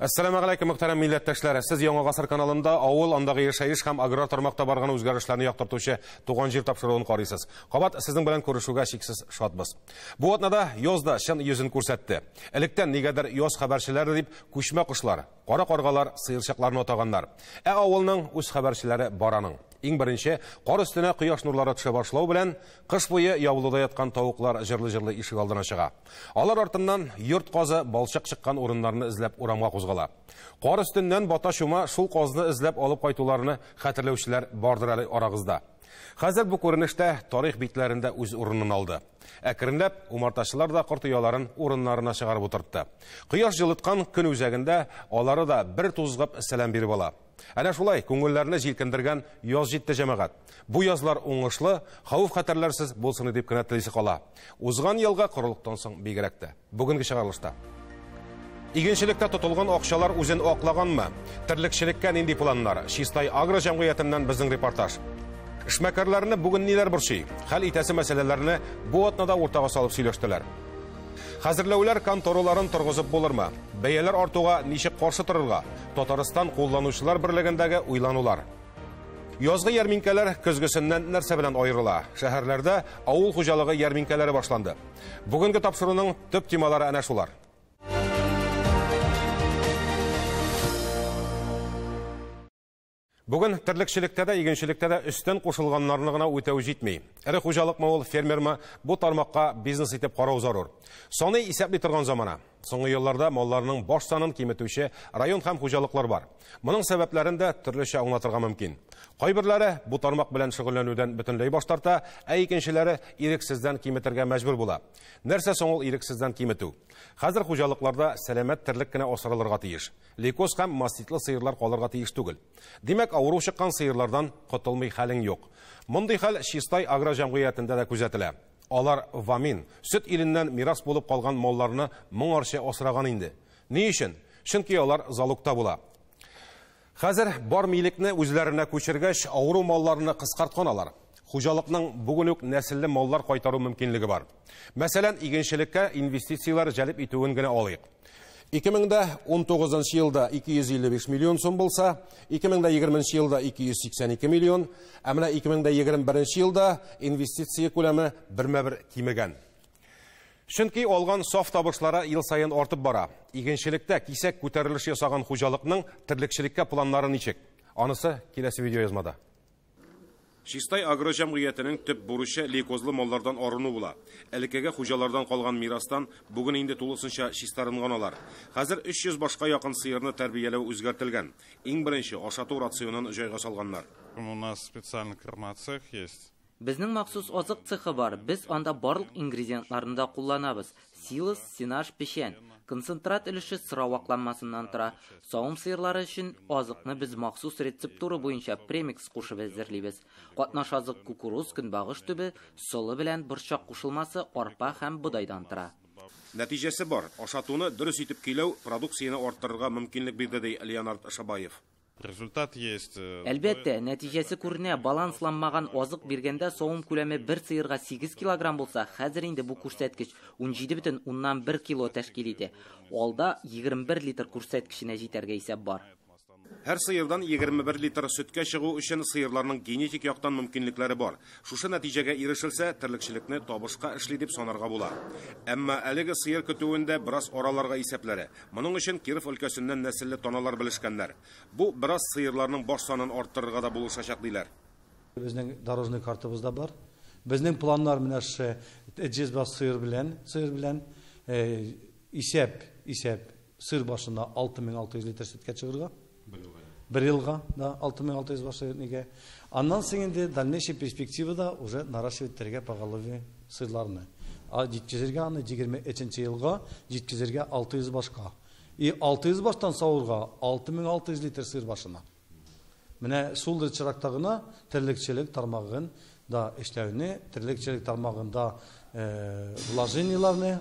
Әссәламәгаләйкүм, мөхтәрәм милләттәшләр. Сез Яңа Гасыр каналында авыл, андагы яшәеш һәм аграр тармакта барган үзгәрешләрне яктыртучы Туган җир тапшыруын карыйсыз. Кабат сезнең белән күрешүгә чиксез шатбыз. Бу атнада яз да чын йөзен күрсәтте. Электән нигәдер яз хәбәрчеләре дип күчмә кошлар, кара каргалар, сыерчыкларны атаганнар. Ә авылның үз хәбәрчеләре бар аның. Иң беренче, кар өстенә кояш нурлары төшә башлау белән, кыш буе яулыда яткан тавыклар җырлы-җырлы ишек алдына чыга. Алар артыннан йорт казы балчык чыккан урыннарны эзләп урамга кузгала. Кар өстеннән бата чума шул казны эзләп алып кайтуларны хәтерләүчеләр бардыр әле арагызда. Хәзер бу күренеш тә тарих битләрендә үз урынын алды. Әкренләп умартачылар да корт ояларын урыннарына чыгарып утыртты. Кояш җылыткан көн үзәгендә алары да бер тузгып сәлам биреп ала. Әнә шулай күңелләрне җилкендергән яз җитте, җәмәгать. Бу язлар уңышлы, хәвеф-хәтәрләрсез булсын дип кенә телисе кала. Узган елга корылыктан соң бигрәк тә. Бүгенге чыгарылышта. Игенчелектә тотылган акчалар үзен аклаганмы? Терлекчелеккә нинди планнар? Чистай агро җәмгыятеннән безнең репортаж. Эшмәкәрләрне бүген ниләр борчый? Хәл итәсе мәсьәләләрне бу атнада уртага салып сөйләштеләр. Хәзерләүләр контораларын торгызып булырмы? Бәяләр артуга ничек каршы торырга? Татарстан кулланучылар берлегендәге уйланулар. Язгы ярминкәләр көзгесеннән нәрсә белән аерыла? Шәһәрләрдә авыл хуҗалыгы ярминкәләре башланды. Бүгенге тапшыруның төп темалары әнә шулар. Бүген терлекчелектә дә, игенчелектә дә өстән кушылганнарны гына үтәү җитми. Эре хуҗалыкмы ул, фермермы, бу тармакка бизнес итеп карау зарур. Саны исәпли торган замана. Соңгы елларда малларның баш санын киметүче район һәм хуҗалыклар бар. Моның сәбәпләрен дә төрлечә аңлатырга мөмкин. Кайберләре бу тармак белән шөгыльләнүдән бөтенләй баш тарта, ә икенчеләре ирексездән киметергә мәҗбүр була. Нәрсә соң ул ирексездән киметү? Хәзер хуҗалыкларда сәламәт терлек кенә асралырга тиеш. Лейкоз һәм маститлы сыерлар калырга тиеш түгел. Димәк, авыру чыккан сыерлардан котылмый хәлең юк. Мондый хәл Чистай агро җәмгыятендә дә күзәтелә. Алар Вамин, сөт иленнән мирас булып калган малларны моңарчы асраган инде. Ни өчен? Чөнки алар залогта була. Хәзер бар милекне үзләренә күчергәч, авыру малларны кыскарткан алар. Хуҗалыкның бүген үк нәселле маллар кайтару мөмкинлеге бар. Мәсәлән, игенчелеккә инвестицияләр җәлеп итүен генә алыйк. 2019 елда 255 миллион сум булса, 2020 елда 282 миллион, ә менә 2021 елда инвестиция күләме бермә-бер кимегән. Чөнки алган саф табышлары ел саен артып бара. Игенчелектә кисәк күтәрелеш ясаган хуҗалыкның терлекчелеккә планнары ничек? Анысы киләсе видеоязмада. Чистай агро җәмгыятенең төп бурычы лейкозлы маллардан арыну була. Элеккеге хуҗалардан калган мирастан бүген инде тулысынча чистарынган алар. Хәзер 300 башка якын сыерны тәрбияләү үзгәртелгән. Иң беренче ашату рационын җайга салганнар. У нас специальный кормоцех есть. Безнең махсус азык цехы бар. Без анда барлык ингредиентларны да кулланабыз. Силос, сенаж, печән. Концентрат өлеше сыра вакланмасыннан тора. Савым сыерлары өчен азыкны без махсус рецептура буенча премикс кушып әзерлибез. Катнаш азык кукуруз, көнбагыш түбе, солы белән борчак кушылмасы, арпа һәм бодайдан тора. Нәтиҗәсе бар. Ашатуны дөрес итеп көйләү продукцияне арттырырга мөмкинлек бирде, ди Леонард Шабаев. Результат есть. Әлбәттә, нәтиҗәсе күренә. Балансланмаган азык биргәндә савым күләме бер сыерга 8 килограмм булса, хәзер инде бу күрсәткеч 17,1 кило тәшкил итә. Алда 21 литр күрсәткеченә җитәргә исәп бар. Һәр сыердан 21 литр сөткә чыгу өчен сыерларның генетик яктан мөмкинлекләре бар. Шушы нәтиҗәгә ирешелсә, терлекчелекне табышка эшли дип санарга була. Әмма әлеге сыер көтүендә бераз араларга исәпләре. Моның өчен Киров өлкәсеннән нәселле таналар белешкәннәр. Бу бераз сыерларның баш санын арттырырга да булышачак диләр. Безнең дорожный картабыз да бар. Безнең планнар менә шушы 300 баш сыер белән, исәп сыер башына 6600 литр сөткә чыгарга. Бер елга, да, 6600 баш нигә. Аннан соң инде дальнейший перспективада уже наращивать итәргә поголовье сыерларны. А җиткезергә аны 23 елга җиткезергә 600 башка. И 600 баштан савырга 6600 литр сыер башына. Менә шул чиракта гына терлекчелек тармагын да эшләүне, терлекчелек тармагында вложениеларны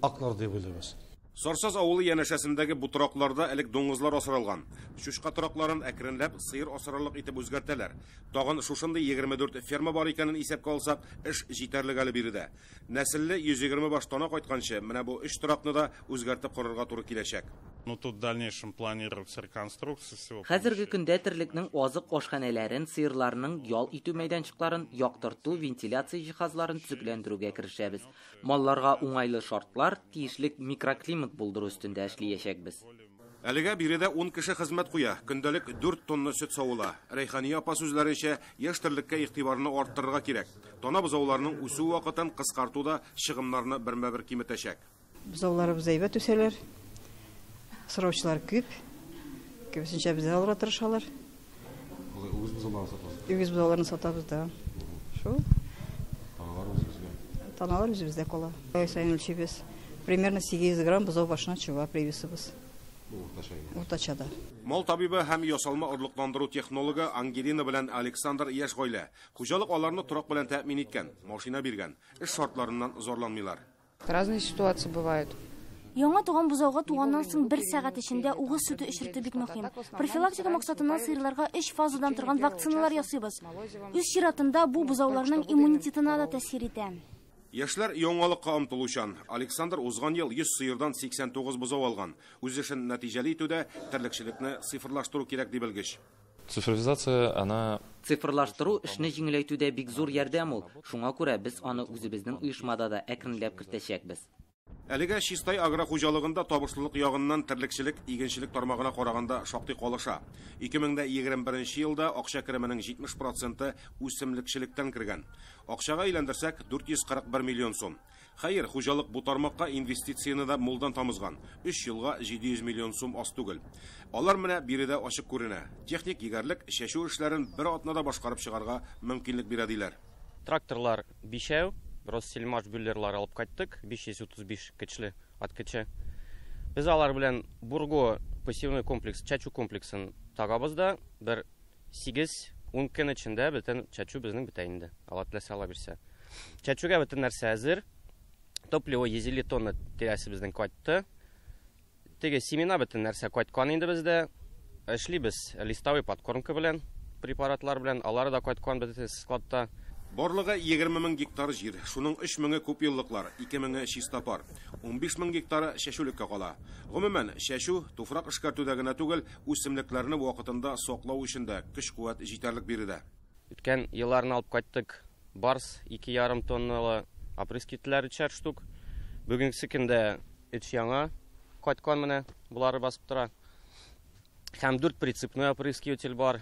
аклар дип уйлыйбыз. Сарсаз авылы янәшәсендәге бу торакларда элек дуңгызлар асралган. Чучка торакларын әкренләп сыер асрарлык итеп үзгәртәләр. Тагын шушындый 24 ферма бар икәнен исәпкә алсак, эш җитәрлек әле биредә. Нәселле 120 баш тана кайтканчы, менә бу өч торакны да үзгәртеп корырга туры киләчәк. Ну, тут в дальнейшем планируется реконструкция всего. Хәзерге көндә терлекнең азык ашханәләрен, сыерларның ял итү мәйданчыкларын, яктырту, вентиляция җиһазларын төзекләндерүгә керешәбез. Малларга уңайлы шартлар, тиешле микроклимат булдыру өстендә эшләячәкбез. Әлегә биредә 10 кеше хезмәт куя. Көндәлек 4 тонна сөт савыла. Рәйхания апа сүзләренчә, яшь терлеккә игътибарны арттырырга кирәк. Тана бозауларының үсү вакытын кыскарту да чыгымнарны бермә-бер киметәчәк. Бозауларыбыз әйбәт үсәләр. Сораучылар күп. Күбесенчә бездән алырга тырышалар. Үгез бозауларын сатабыз. Үгез бозауларын сатабыз да. Шул. Таналар үзебездә. Таналар үзебездә кала. Ай саен үлчибез. Примерно 800 грамм бозау башына чыга привесыбыз. Уртача. Уртача да. Мал табибы һәм ясалма орлыкландыру технологы Ангелина белән Александр яшь гаилә. Хуҗалык аларны торак белән тәэмин иткән, машина биргән. Эш шартларыннан зарланмыйлар. Разные ситуации бывают. Яңа туган бозауга туганнан соң 1 сәгать эчендә угыз сөте эчертү бик мөһим. Профилактика максатыннан сыерларга 3 фазадан торган вакциналар ясыйбыз. Үз чиратында бу бозауларның иммунитетына да тәэсир итә. Яшьләр яңалыкка омтылучан. Александр узган ел 100 сыердан 89 бозау алган. Үз эшен нәтиҗәле итүдә терлекчелекне цифрлаштыру кирәк дип белгеч. Цифровизация, она Цифрлаштыру эшне җиңеләйтүдә бик зур ярдәм ул. Шуңа күрә без аны үзебезнең оешмада да әкренләп кертәчәкбез. Әлегә Чистай агрохуҗалыгында табышлылык ягыннан терлекчелек игенчелек тармагына караганда шактый калыша. 2021 елда акча кеременең 70% үсемлекчелектән кергән. Акчага әйләндерсәк 441 миллион сум. Хәер, хуҗалык бу тармакка инвестицияне дә мулдан тамызган. 3 елга 700 миллион сум аз түгел. Алар менә биредә ачык күренә. Техник егәрлек чәчү эшләрен бер атнада башкарып чыгарга мөмкинлек бирә диләр. Тракторлар бишәү. Россельмаш бюллерлар алып кайттык, 535 көчле аткычы. Без алар белән Бурго пассивный комплекс, чәчү комплексын тагабыз да, бер 8-10 көн эчендә бөтен чәчү безнең бетә инде. Алла теләсә, Алла бирсә. Чәчүгә бөтен нәрсә әзер. Топливо 150 тонна тирәсе безнең кайтты. Теге семена бөтен нәрсә кайткан инде бездә. Эшлибез листовой подкормка белән, препаратлар белән, алары да кайткан бөтен складта. Барлыгы 20 мең гектар җир, шуның 3 меңе күп еллыклар, 2 меңе чиста пар, 15 мең гектары чәчүлеккә кала. Гомумән, чәчү туфрак эшкәртүдә генә түгел, үсемлекләрне вакытында саклау өчен дә көч-куәт җитәрлек биредә. Үткән елларны алып кайттык. Барс 2,5 тонналы опрыскительләр 3 штук. Бүгенге көндә 3 яңа кайткан менә, булары басып тора. Һәм 4 прицепной опрыскиватель бар.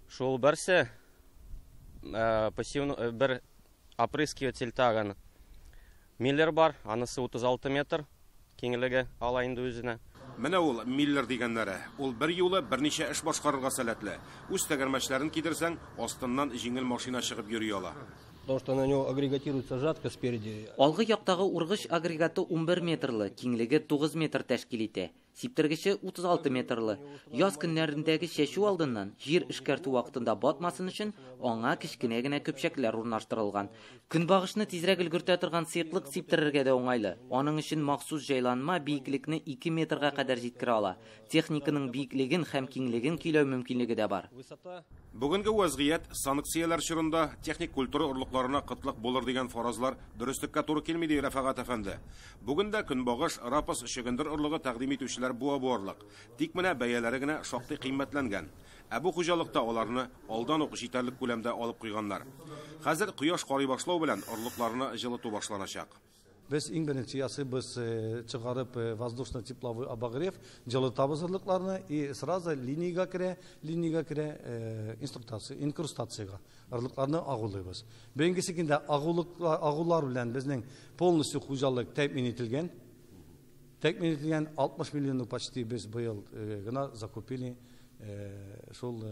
Шул берсе пассивный бер опрыскиватель тагын Миллер бар, анысы 36 метр киңлеге ала инде үзенә. Менә ул Миллер дигәннәре. Ул бер юлы берничә эш башкарырга сәләтле. Үз тәгәрмәчләрен кидерсәң, астыннан җиңел машина чыгып йөри ала. Потому что на него агрегатируется жатка спереди. Алгы яктагы ургыч агрегаты 11 метрлы, киңлеге 9 метр тәшкил итә. Сиптергече 36 метрлы. Яз көннәрендәге чәчү алдыннан җир эшкәртү вакытында батмасын өчен аңа кечкенә генә көпчәкләр урнаштырылган. Көнбагышны тизрәк өлгертә торган сыеклык сиптерергә дә уңайлы. Аның өчен махсус җайланма биеклекне 2 метрга кадәр җиткерә ала. Техниканың биеклеген һәм киңлеген көйләү мөмкинлеге дә бар. Бүгенге вазгыять санкцияләр чорында техник культура орлыкларына кытлык булыр дигән фаразлар дөреслеккә туры килми, ди Рәфәгать әфәнде. Бүген дә көнбагыш, рапс, чөгендер орлыгы тәкъдим итүчеләр буа буарлык. Тик менә бәяләре генә шактый кыйммәтләнгән. Ә бу хуҗалыкта аларны алдан ук җитәрлек күләмдә алып куйганнар. Хәзер кояш карый башлау белән орлыкларны җылыту башланачак. Без иң беренче ясыйбыз чыгарып воздушно-тепловой обогрев, җылытабыз орлыкларны и сразу линиягә керә, инструкция, инкрустациягә орлыкларны агулыйбыз. Бүгенге көндә агулар белән безнең полностью хуҗалык тәэмин ителгән. Тәэмин ителгән 60 миллионлык почти без быел гына закупили шул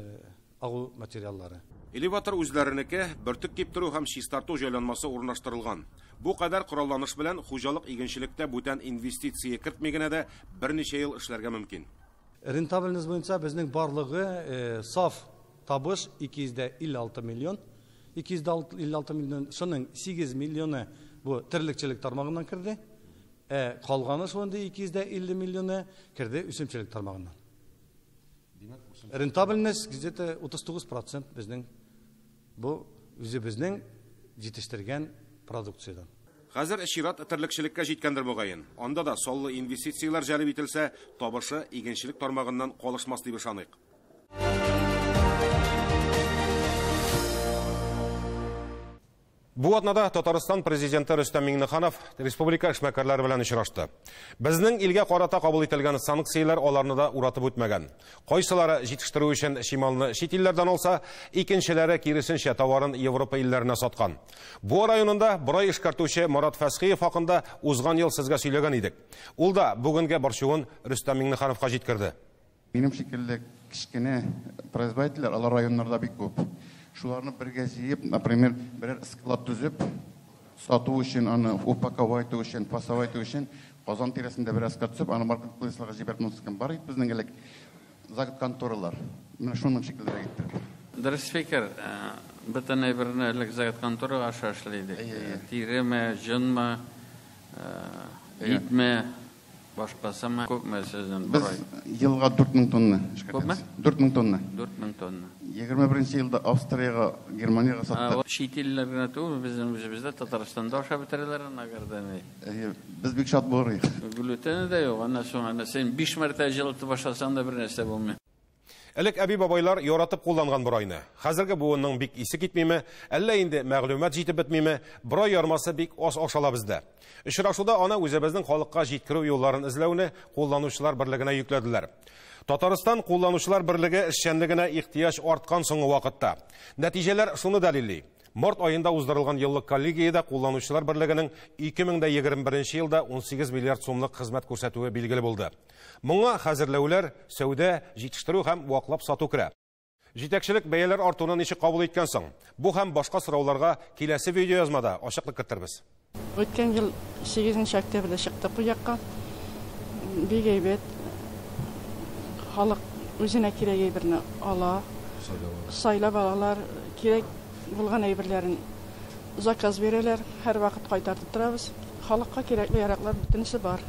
агу материаллары. Элеватор үзләренеке, бөртек киптерү һәм чистарту җайланмасы урнаштырылган. Бу кадәр коралланыш белән хуҗалык игенчелектә бүтән инвестиция кертми генә дә берничә ел эшләргә мөмкин. Рентабельность буенча безнең барлыгы саф табыш 256 миллион. 256 миллион, шуның 8 миллионы бу терлекчелек тармагыннан керде. Ә калганы шундый 250 миллионы керде үсемчелек тармагыннан. Рентабельность где-то 39% безнең бу үзебезнең җитештергән продукциядән. Хәзер чират терлекчелеккә җиткәндер мөгаен. Анда да саллы инвестицияләр җәлеп ителсә, табышы игенчелек тармагыннан калышмас дип ышаныйк. Бу атнада Татарстан президенты Рөстәм Миңнеханов республика эшмәкәрләре белән очрашты. Безнең илгә карата кабул ителгән санкцияләр аларны да уратып үтмәгән. Кайсылары җитештерү өчен чималны чит илләрдән алса, икенчеләре киресенчә товарын Европа илләренә саткан. Буа районында борай эшкәртүче Марат Фәсхиев хакында узган ел сезгә сөйләгән идек. Ул да бүгенге борчуын Рөстәм Миңнехановка җиткерде. Минем шикелле кечкенә производительләр алар районнарда бик күп. Шуларны бергә җыеп, например, берәр склад төзеп, сату өчен, аны упаковать итү өчен, фасовать итү өчен Казан тирәсендә берәр склад төзеп, аны маркетплейсларга җибәреп мөмкин. Бар бит безнең элек загот конторалар. Менә шуның шикеллерәк иттереп. Дөрес фикер. Бөтен әйберне элек загот конторага аша эшли идек. Тиреме, җонмы, итме, башкасымы, күпме сезнең борай? Без елга 4000 тонна эшкәртәбез. 4000 тонна. 4000 тонна. 21 елда Австриягә, Германиягә саттык. Чит илләр генә түгел, безнең үзебездә Татарстанда ашап бетерәләр аны әгәр. Без бик шат булыр идек. Глютены да юк, аннан соң аны син 5 мәртәбә җылытып ашасаң да бер нәрсә булмый. Элек әби-бабайлар яратып кулланган борайны. Хәзерге буынның бик исе китмиме, әллә инде мәгълүмат җитеп бетмиме, борай ярмасы бик аз ашала бездә. Очрашуда аны үзебезнең халыкка җиткерү юлларын эзләүне кулланучылар берлегенә йөкләделәр. Татарстан кулланучылар берлеге эшчәнлегенә ихтыяҗ арткан соңгы вакытта. Нәтиҗәләр шуны дәлилли. Март айында уздырылган еллык коллегиядә кулланучылар берлегенең 2021 елда 18 миллиард сумлык хезмәт күрсәтүе билгеле булды. Моңа хәзерләүләр, сәүдә, җитештерү һәм ваклап сату керә. Җитәкчелек бәяләр артуны ничек кабул иткән соң? Бу һәм башка сорауларга киләсе видеоязмада ачыклык кертербез. Үткән ел 8 октябрьдә чыктык бу якка. Бик әйбәт. Халык үзенә кирәк әйберне ала. Сайлап алалар, кирәк булган әйберләрен заказ бирәләр, һәр вакыт кайтартып торабыз. Халыкка кирәкле яраклар бөтенесе бар.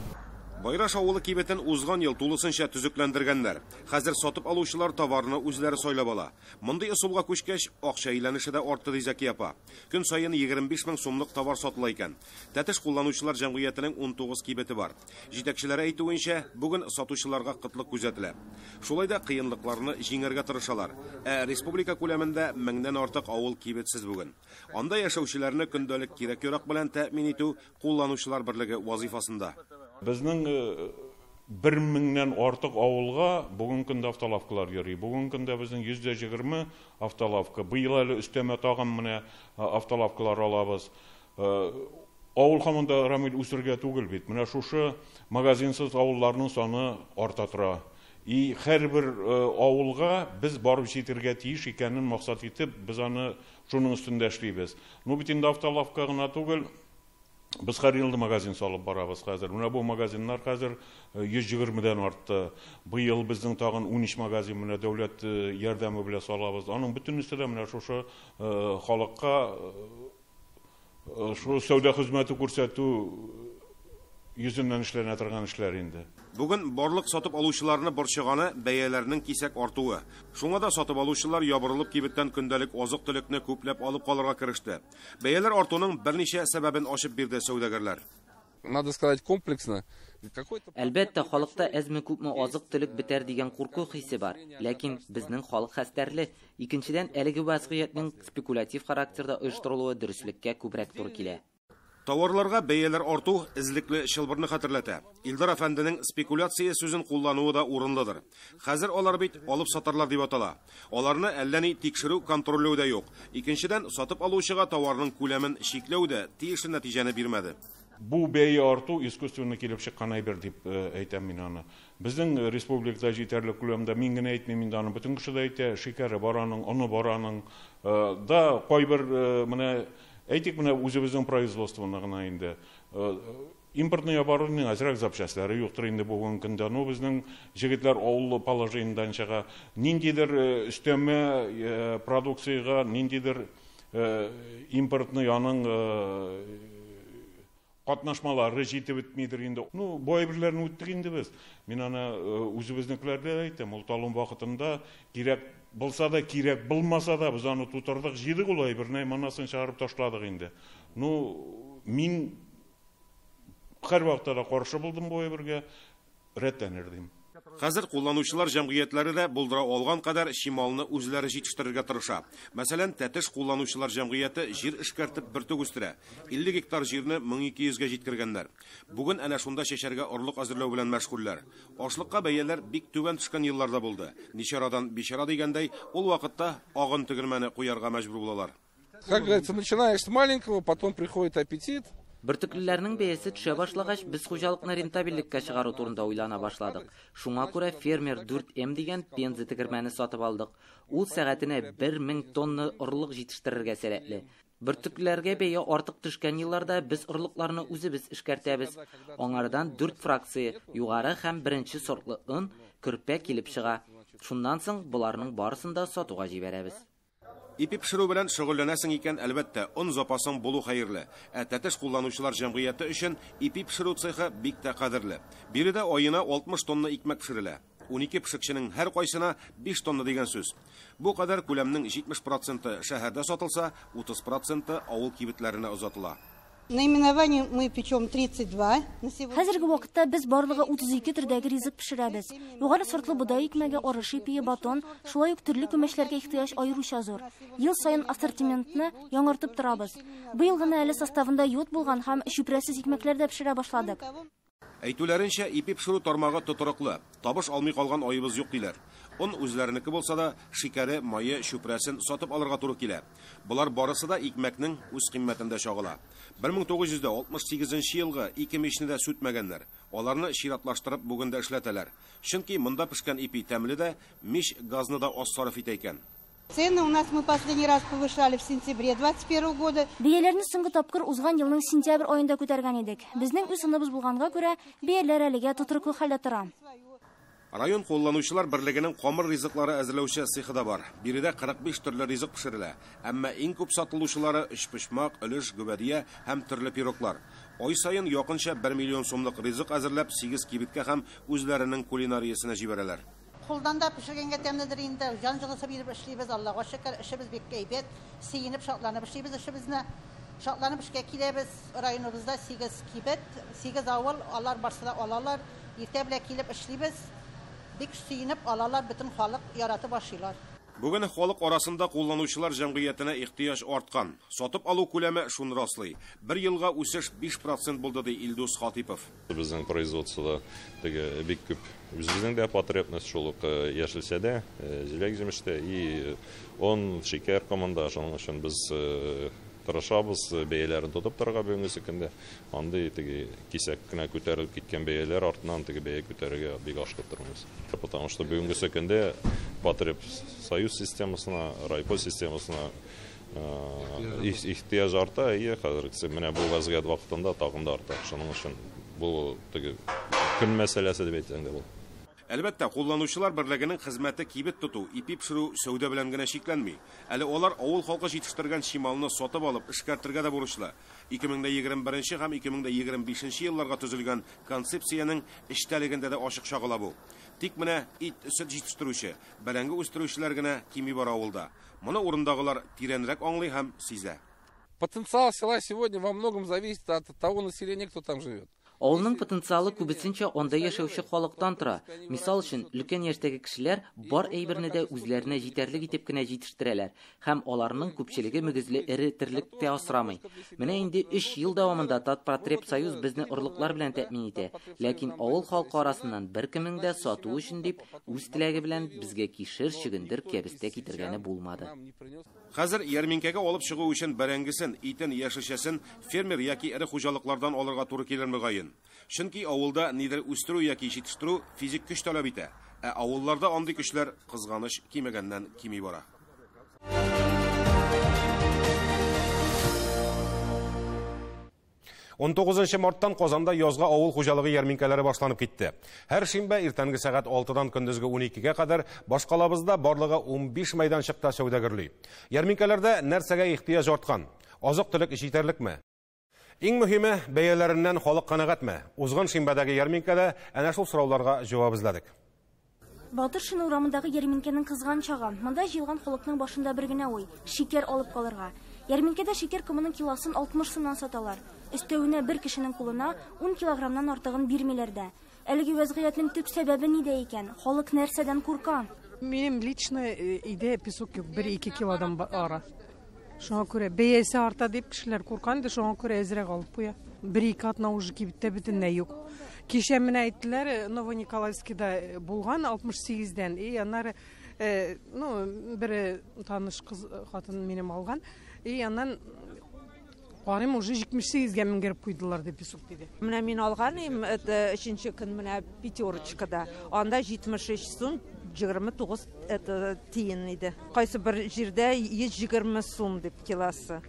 Байраш авылы кибетен узган ел тулысынча төзекләндергәннәр. Хәзер сатып алучылар товарны үзләре сайлап ала. Мондый ысулга күчкәч, акча әйләнеше дә артты, ди Зәки апа. Көн саен 25 мең сумлык товар сатыла икән. Тәтеш кулланучылар җәмгыятенең 19 кибете бар. Җитәкчеләре әйтүенчә, бүген сатучыларга кытлык күзәтелә. Шулай да кыенлыкларны җиңәргә тырышалар. Ә республика күләмендә меңнән артык авыл кибетсез бүген. Анда яшәүчеләрне көндәлек кирәк-ярак белән тәэмин итү кулланучылар берлеге вазифасында. Безнең 1000-нән артык авылга бүгенге көндә автолавкалар йөри. Бүгенге көндә безнең 120 автолавка. Быел әле өстәмә тагын менә автолавкалар алабыз. Авыл һаман да Рамил үсергә түгел бит. Менә шушы магазинсыз авылларның саны арта тора. И һәрбер авылга без барып җитәргә тиеш икәнен максат итеп, без аны шуның өстендә эшлибез. Ну бит инде автолавка гына түгел, без һәр елда магазин салып барабыз хәзер. Менә бу магазиннар хәзер 120-дән артты. Быел безнең тагын 13 магазин менә дәүләт ярдәме белән салабыз. Аның бөтенесе дә менә шушы халыкка шу сәүдә хезмәте күрсәтү йөзеннән эшләнә торган эшләр инде. Бүген барлык сатып алучыларны борчыганы бәяләрнең кисәк артуы. Шуңа да сатып алучылар ябырылып кибеттән көндәлек азык-төлекне күпләп алып калырга кереште. Бәяләр артуның берничә сәбәбен ачып бирде сәүдәгәрләр. Надо сказать комплексно. Әлбәттә, халыкта әзме-күпме азык-төлек бетәр дигән курку хисе бар. Ләкин безнең халык хәстәрле. Икенчедән, әлеге вазгыятьнең спекулятив характерда оештырылуы дөреслеккә күбрәк туры килә. Тауарларга бәяләр арту эзлекле чылбырны хәтерләтә. Илдар әфәнденең спекуляция сүзен куллануы да урынлыдыр. Хәзер алар бит алып сатарлар дип атала. Аларны әллә ни тикшерү, контрольләү дә юк. Икенчедән, сатып алучыга тауарның күләмен чикләү дә тиешле нәтиҗәне бирмәде. Бу бәя арту искусственно килеп чыккан әйбер дип әйтәм мин аны. Безнең республикада җитәрлек күләмдә, мин генә әйтмим инде аны, бөтен кеше дә әйтә, шикәре бар аның, оны бар аның. Да кайбер менә әйтик, менә үзебезнең производствоны гына инде. Импортный оборудование әзрәк запчастьлары юктыр инде бүгенге көндә. Ну безнең җегетләр авыл положениедән чыга. Ниндидер өстәмә продукциягә, ниндидер импортный аның Катнашмалары җитеп бетмидер инде. Ну, бу әйберләрне үттек инде без. Мин аны үзебезнекеләргә дә әйтәм, ул талон вакытында кирәк булса да, кирәк булмаса да, без аны тутырдык, җыйдык ул әйберне, монысын чыгарып ташладык инде. Ну, мин һәрвакытта да каршы булдым бу әйбергә, рәтләнер дим. Хәзер кулланучылар җәмгыятьләре дә булдыра алган кадәр чималны үзләре җитештерергә тырыша. Мәсәлән, Тәтеш кулланучылар җәмгыяте җир эшкәртеп бөртек үстерә. 50 гектар җирне 1200гә җиткергәннәр. Бүген әнә шунда чәчәргә орлык әзерләү белән мәшгульләр. Ашлыкка бәяләр бик түбән төшкән елларда булды. Ничарадан бичара дигәндәй, ул вакытта агын тегермәне куярга мәҗбүр булалар. Как говорится, начинаешь с маленького, потом приходит аппетит. Бөртеклеләрнең бәясе төшә башлагач, без хуҗалыкны рентабельлеккә чыгару турында уйлана башладык. Шуңа күрә фермер 4М дигән Пенза тегермәне сатып алдык. Ул сәгатенә 1000 тонна орлык җитештерергә сәләтле. Бөртеклеләргә бәя артык төшкән елларда без орлыкларны үзебез эшкәртәбез. Аңардан 4 фракция, югары һәм беренче сортлы он, көрпә килеп чыга. Шуннан соң боларның барысын да сатуга җибәрәбез. Ипи пешерү белән шөгыльләнәсең икән, әлбәттә, он запасың булу хәерле. Ә Тәтеш кулланучылар җәмгыяте өчен ипи пешерү цехы бик тә кадерле. Биредә аена 60 тонна икмәк пешерелә. 12 пешекченең һәр кайсына 5 тонна дигән сүз. Бу кадәр күләмнең 70% шәһәрдә сатылса, 30% авыл кибетләренә озатыла. Наименование мы печем 32 на сегодня. Хәзерге вакытта без барлыгы 32 төрдәге ризык пешерәбез. Югары сортлы бодай икмәге, арыш ипие, батон, шулай ук төрле күмәчләргә ихтыяҗ аеруча зур. Ел саен ассортиментны яңартып торабыз. Быел гына әле составында йод булган һәм чүпрәсез икмәкләр дә пешерә башладык. Әйтүләренчә, ипи пешерү тармагы тотрыклы. Табыш алмый калган аебыз юк диләр. Он үзләренеке булса да, шикәре, мае, чүпрәсен сатып алырга туры килә. Болар барысы да икмәкнең үз кыйммәтендә чагыла. 1968 елгы ике мичне дә сүтмәгәннәр. Аларны чиратлаштырып бүген дә эшләтәләр. Чөнки монда пешкән ипи тәмле дә, мич газны да аз сарыф итә икән. Цены у нас мы последний раз повышали в сентябре 2021 года. Бәяләрне соңгы тапкыр узган елның сентябрь аенда күтәргән идек. Безнең үз оныбыз булганга күрә, бәяләр әлегә тотрыклы хәлдә тора. Район кулланучылар берлегенең камыр ризыклары әзерләүче цехы да бар. Биредә 45 төрле ризык пешерелә. Әмма иң күп сатылучылары өчпочмак, өлеш, гөбәдия һәм төрле пироглар. Ай саен якынча 1 миллион сумлык ризык әзерләп 8 кибеткә һәм үзләренең кулинариясенә җибәрәләр. Кулдан да пешергәнгә тәмледер инде. Җан җылысы биреп эшлибез, Аллага шөкер, эшебез бик әйбәт. Сөенеп, шатланып эшлибез эшебезне. Шатланып эшкә киләбез. Районыбызда 8 кибет, 8 авыл, алар барсы да алалар. Иртә белән килеп эшлибез. Бик сөенеп алалар, бөтен халык яратып ашыйлар. Бүген халык арасында кулланучылар җәмгыятенә ихтыяҗ арткан. Сатып алу күләме шуны раслый. Бер елга үсеш 5% булды, ди Илдус Хатипов. Безнең производствода теге бик күп үзебезнең дә потребность шул ук яшелчәдә, җиләк-җимештә и он, шикәр команда, шуның өчен без тырышабыз бәяләрен тотып торырга бүгенге көндә. Андый теге кисәк кенә күтәрелеп киткән бәяләр артыннан теге бәя күтәрергә бик ашыгып тормыйбыз. Потому что бүгенге көндә потребсоюз системасына, райпо системасына ихтыяҗ арта, и хәзерге менә бу вазгыять вакытында тагын да арта. Шуның өчен бу теге көн мәсьәләсе дип әйтсәң дә була. Әлбәттә, кулланучылар берлегенең хезмәте кибет тоту, ипи пешерү, сәүдә белән генә чикләнми. Әле алар авыл халкы җитештергән чималны сатып алып, эшкәртергә дә бурычлы. 2021 һәм 2025 елларга төзелгән концепциянең эчтәлегендә дә ачык чагыла бу. Тик менә ит, сөт җитештерүче, бәрәңге үстерүчеләр генә кими бара авылда. Моны урындагылар тирәнрәк аңлый һәм сизә. Потенциал села сегодня во многом зависит от того населения, кто там живет. Авылның потенциалы күбесенчә анда яшәүче халыктан тора. Мисал өчен, өлкән яшьтәге кешеләр бар әйберне дә үзләренә җитәрлек итеп кенә җитештерәләр һәм аларның күпчелеге мөгезле эре терлек тә асрамый. Менә инде 3 ел дәвамында Татпотребсоюз безне орлыклар белән тәэмин итә. Ләкин авыл халкы арасыннан беркемнең дә сату өчен дип үз теләге белән безгә кишер, чөгендер, кәбестә китергәне булмады. Хәзер ярминкәгә алып чыгу өчен бәрәңгесен, итен, яшелчәсен фермер яки эре хуҗалыклардан алырга туры килер мөгаен. Чөнки авылда нидер үстерү яки җитештерү физик көч таләп итә. Ә авылларда андый көчләр кызганыч кимегәннән кими бара. 19 марттан Казанда язгы авыл хуҗалыгы ярминкәләре башланып китте. Һәр шимбә иртәнге сәгать 6-дан көндезге 12-гә кадәр башкалабызда барлыгы 15 мәйданчыкта сәүдә гөрли. Ярминкәләрдә нәрсәгә ихтыяҗ арткан? Азык-төлек җитәрлекме? Иң мөһиме, бәяләреннән халык канәгатьме? Узган шимбәдәге ярминкәдә әнә шул сорауларга җавап эзләдек. Батыршин урамындагы ярминкәнең кызган чагы. Монда җыелган халыкның башында бер генә уй – шикәр алып калырга. Ярминкәдә шикәр комының килосын 60 сумнан саталар. Өстәвенә бер кешенең кулына 10 килограммнан артыгын бирмиләр дә. Әлеге вәзгыятьнең төп сәбәбе нидә икән? Халык нәрсәдән курка? Минем лично өйдә песок юк, 1-2 килодан ара. Шуңа күрә бәясе арта дип кешеләр курка инде, шуңа күрә әзрәк алып куя. 1-2 атна уже кибеттә бөтенләй юк. Кичә менә әйттеләр, Новониколаевскийда булган 68-дән. И аннары, ну, бер таныш кыз хатын минем алган. И аннан карыйм, уже 78-гә менгереп куйдылар дип песок диде. Менә мин алган идем, это өченче көн менә Пятерочкада. Анда 73 сум 29 это тиен иде. Кайсы бер җирдә 120 сум дип килосы.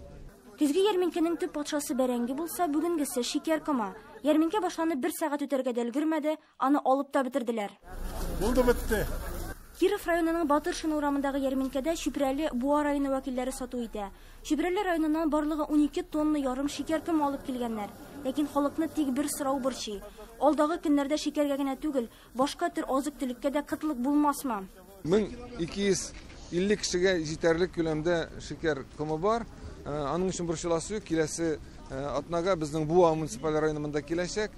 Көзге ярминкәнең төп патшасы бәрәңге булса, бүгенгесе шикәр комы. Ярминкә башланып бер сәгать үтәргә дә өлгермәде, аны алып та бетерделәр. Булды бетте. Киров районының Батыршин урамындагы ярминкәдә Чүпрәле Буа районы вәкилләре сату итә. Чүпрәле районыннан барлыгы 12 тонна ярым шикәр комы алып килгәннәр. Ләкин халыкны тик бер сорау борчый. Алдагы көннәрдә шикәргә генә түгел, башка төр азык-төлеккә дә кытлык булмасмы? 1250 кешегә җитәрлек күләмдә шикәр комы бар. Аның өчен борчыласы юк. Киләсе атнага безнең Буа муниципаль районы монда киләчәк.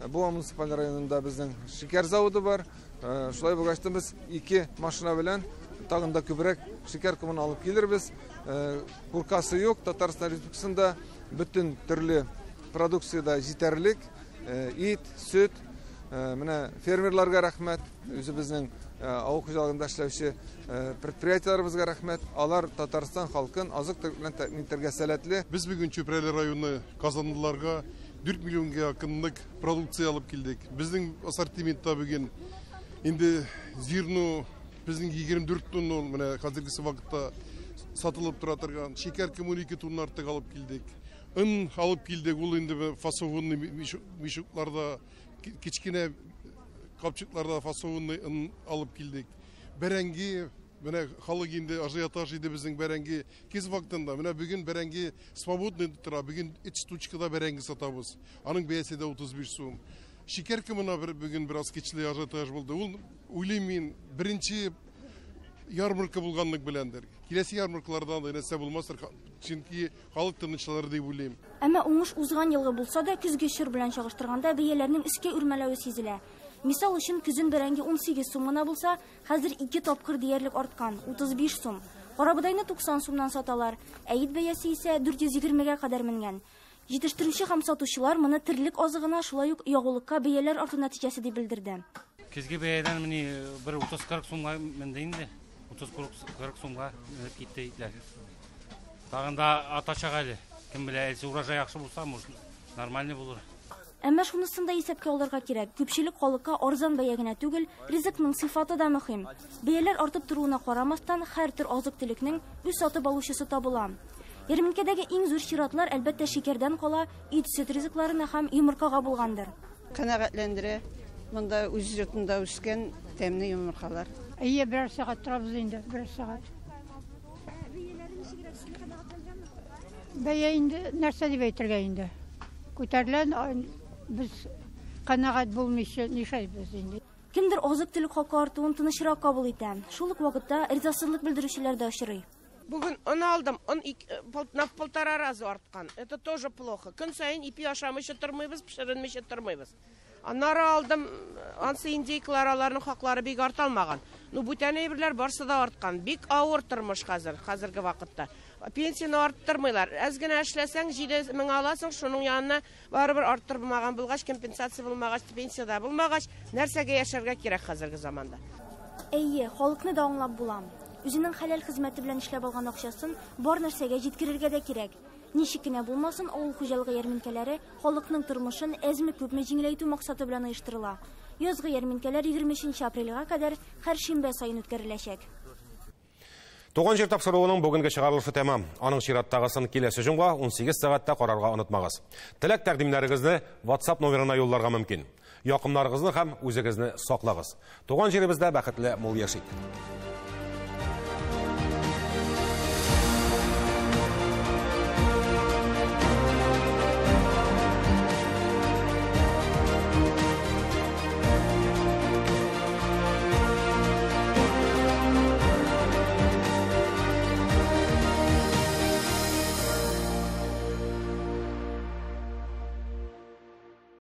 Буа муниципаль районында безнең шикәр заводы бар. Шулай булгач та без 2 машина белән тагын да күбрәк шикәр комын алып килербез. Куркасы юк. Татарстан Республикасында бөтен төрле продукция да җитәрлек. Ит, сөт. Менә фермерларга рәхмәт, үзебезнең авыл хуҗалыгында эшләүче предприятиеләребезгә рәхмәт. Алар Татарстан халкын азык-төлек белән тәэмин итәргә сәләтле. Без бүген Чүпрәле районы казанлыларга 4 миллионга якынлык продукция алып килдек. Безнең ассортиментта бүген инде зерно безнең 24 тонна ул менә хәзерге вакытта сатылып тора торган. Шикәр комы 12 тонна артык алып килдек. Он алып килдек, ул инде фасованный мешокларда, кечкенә капчыкларда фасованный он алып килдек. Бәрәңге, менә халык инде ажиотаж иде безнең бәрәңге кез вакытында. Менә бүген бәрәңге свободный тора, бүген 3 штучкада бәрәңге сатабыз. Аның бәясе дә 35 сум. Шикәр комына бүген бераз кичле ажиотаж булды. Ул уйлыйм мин, беренче ярмарка булганлык беләндер. Киләсе ярмаркалардан да нәрсә булмастыр, чөнки халык тынычланыр дип уйлыйм. Әмма уңыш узган елгы булса да, көзге чор белән чагыштырганда бәяләрнең өскә үрмәләве сизелә. Мисал өчен, көзен бәрәңге 18 сум гына булса, хәзер 2 тапкыр диярлек арткан, 35 сум. Карабодайны 90 сумнан саталар, ә ит бәясе исә 420-гә кадәр менгән. Җитештерүче һәм сатучылар моны терлек азыгына, шулай ук ягулыкка бәяләр арту нәтиҗәсе дип белдерде. Көзге бәядән менә бер 30-40 сумга менде инде. 30-40 сумга менеп китте итләр. Тагын да атачак әле. Кем белә, әлсе урожай яхшы булса, может, нормальный булыр. Әмма шунысын да исәпкә алырга кирәк. Күпчелек халыкка арзан бәя генә түгел, ризыкның сыйфаты да мөһим. Бәяләр артып торуына карамастан, һәр төр азык-төлекнең үз сатып алучысы табыла. Ярминкәдәге иң зур чиратлар, әлбәттә, шикәрдән кала, ит, сөт ризыкларына һәм йомыркага булгандыр. Канәгатьләндерә. Монда үз йортында үскән тәмле йомыркалар. Әйе, берәр сәгать торабыз инде, берәр сәгать. Бәя инде нәрсә дип әйтергә инде? Күтәрелә, без канәгать булмыйча нишләйбез инде? Кемдер азык-төлек хакы артуын тынычрак кабул итә. Шул ук вакытта ризасызлык белдерүчеләр дә очрый. Бүген он алдым, он на полтора раза арткан. Это тоже плохо. Көн саен ипи ашамыйча тормыйбыз, пешеренмичә тормыйбыз. Аннары алдым, ансы индейкалар, аларның хаклары бик арта алмаган. Ну, бүтән әйберләр барсы да арткан. Бик авыр тормыш хәзер, хәзерге вакытта. Пенсияне арттырмыйлар. Әз генә эшләсәң, 7000 аласың, шуның янына барыбер арттырмаган булгач, компенсация булмагач, пенсия да булмагач, нәрсәгә яшәргә кирәк хәзерге заманда? Әйе, халыкны да аңлап була. Үзенең хәләл хезмәте белән эшләп алган акчасын бар нәрсәгә җиткерергә дә кирәк. Ничек кенә булмасын, авыл хуҗалыгы ярминкәләре халыкның тормышын әзме-күпме җиңеләйтү максаты белән оештырыла. Язгы ярминкәләр 23 апрельгә кадәр һәр шимбә саен үткәреләчәк. Туган җир тапшыруының бүгенге чыгарылышы тәмам. Аның чираттагысын киләсе җомга 18 сәгатьтә карарга онытмагыз. Теләк тәкъдимнәрегезне WhatsApp номерына юлларга мөмкин. Якыннарыгызны һәм үзегезне саклагыз. Туган җиребездә бәхетле мул яшик.